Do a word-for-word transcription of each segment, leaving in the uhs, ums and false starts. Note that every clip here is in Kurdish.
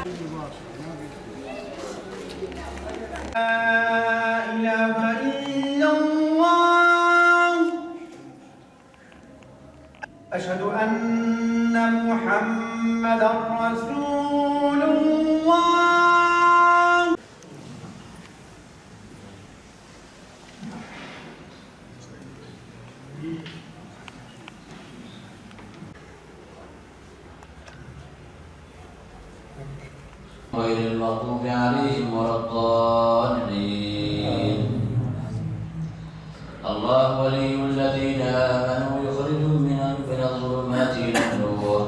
لا إله إلا الله. أشهد أن محمدا رسول الله. غير المغضوب عليهم ولا الضالين. الله ولي الذين آمنوا يخرجهم من، من الظلمات إلى النور،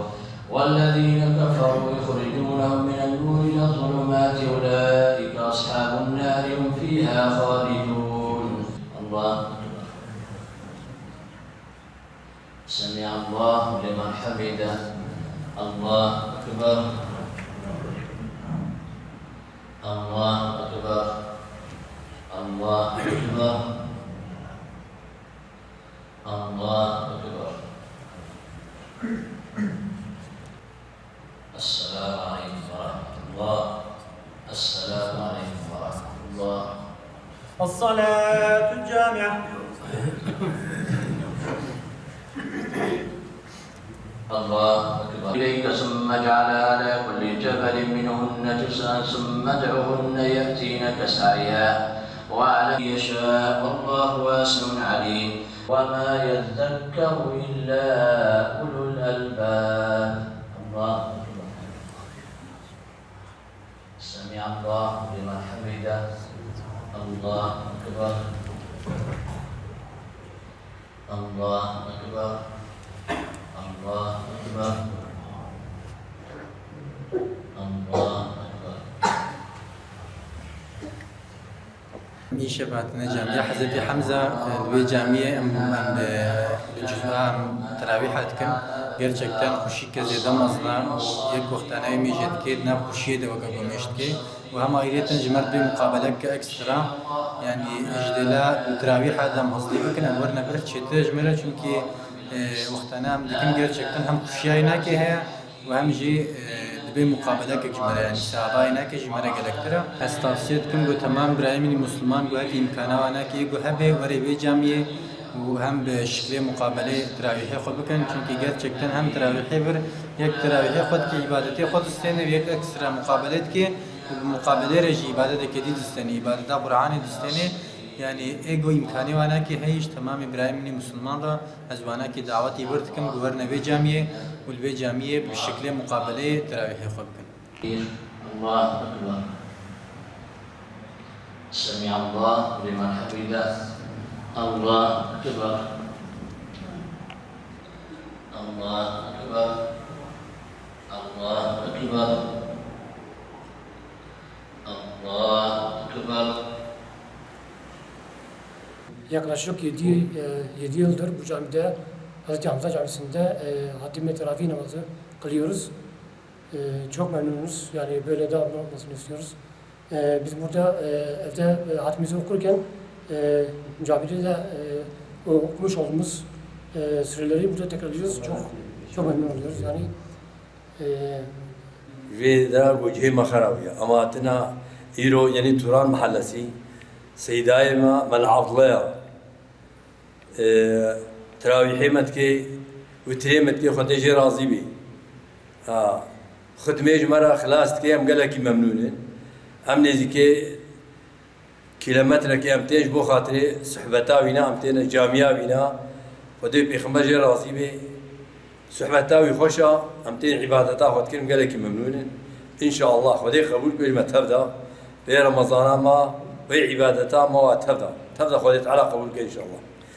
والذين كفروا يخرجونهم من النور إلى الظلمات، أولئك أصحاب النار هم فيها خالدون. الله أكبر. سمع الله لمن حمده. الله أكبر. الله أكبر. الله أكبر. الله أكبر. السلام عليكم ورحمة الله. السلام عليكم ورحمة الله. الصلاة الجامعة. الله أكبر. إليك ثم اجعل على كل جبل منهن جزءا ثم ادعهن يأتينك سعيا. واعلم يشاء الله واسع عليم. وما يذكر إلا أولو الألباب. الله أكبر. سمع الله لمن حمده. الله أكبر. الله أكبر. الله أكبر. الله أكبر. Îşev hatine camiya Hezretî Hemza, e, li wê camiyê em, em, e, li cizva em terawîha dikin. Gerçekten xweşîke zêde mezin e û yek wextane em ê jê dikê, di nav xweşiyê de weke ku mêj dikê. Û hema ayriyeten ji me re dibê muqabeleke ekstra, yanî ji dêla terawîha de em hezlî bikin, em werine vir çêtir ji me re, çunkî, e, wextane em dikin gerçekten hem xweşiyayê nakê heye, û hem jî, e, dibê muqabelekek ji me re, yanî sehabayê nake ji me re gelektir e. Ez tavsiye dikim ku temam birayê min î Musliman ku heke îmkana wan heke ku hebe were vê camiyê û hem bi şiklê muqabelê terawîhê xwe bikin. Çunkî gerçekten hem terawîhê vir yek terawîhê xwe dike, îbadetê xwe distêne û yek ekstra muqabelê dike û bi muqabelê re jî îbadeteke dî distêne, îbadeta Qur'anê distêne. Yanî ê ku îmkanê wan heke heyî ji temamê birayê min î Musliman re Ez wanakî dawetî vir dikim ku werine vê camiyê û li vê camiyê bi şiklê muqabeleyê terawîhê xwe bikin. الله أكبر. سمع الله لمن حمده. الله أكبر. الله أكبر. الله أكبر. الله أكبر. Yaklaşık yedi, e, yedi yıldır bu camide, Hazreti Hamza Camisi'nde, e, hatim ve teravih namazı kılıyoruz. E, çok memnunuz. Yani böyle devam olmasını istiyoruz. E, biz burada, e, evde, e, hatimimizi okurken, e, camide de, e, o okumuş olduğumuz, e, süreleri burada tekrarlıyoruz. Çok, çok memnun oluyoruz. Yani, e, Vê de ku cihê me xerab e. Em hatina îro, yanî Turan Mihellesî, Seydayê me, me li Evdleya. E, terawîhê me dike, witrê me dike, Xwedê jê razî bî. Ha, xidmê ji me re xilas dike, em gelekî memnûn in. Em nêzîkê kîlometrekê em tên ji bo xatirê sohbeta wîna, em têne camiya wîna. Xwedê Pêxember jê razî bê. Sohbeta wî xweş a, em tên îbadeta xwe dikin, em gelekî memnûn in. Înşallah Xwedê qebûl bike ji me tev de. Vê Remezana me, vê îbadeta me wa tev de. Tev de Xwedê Teala qebûl bike înşallah.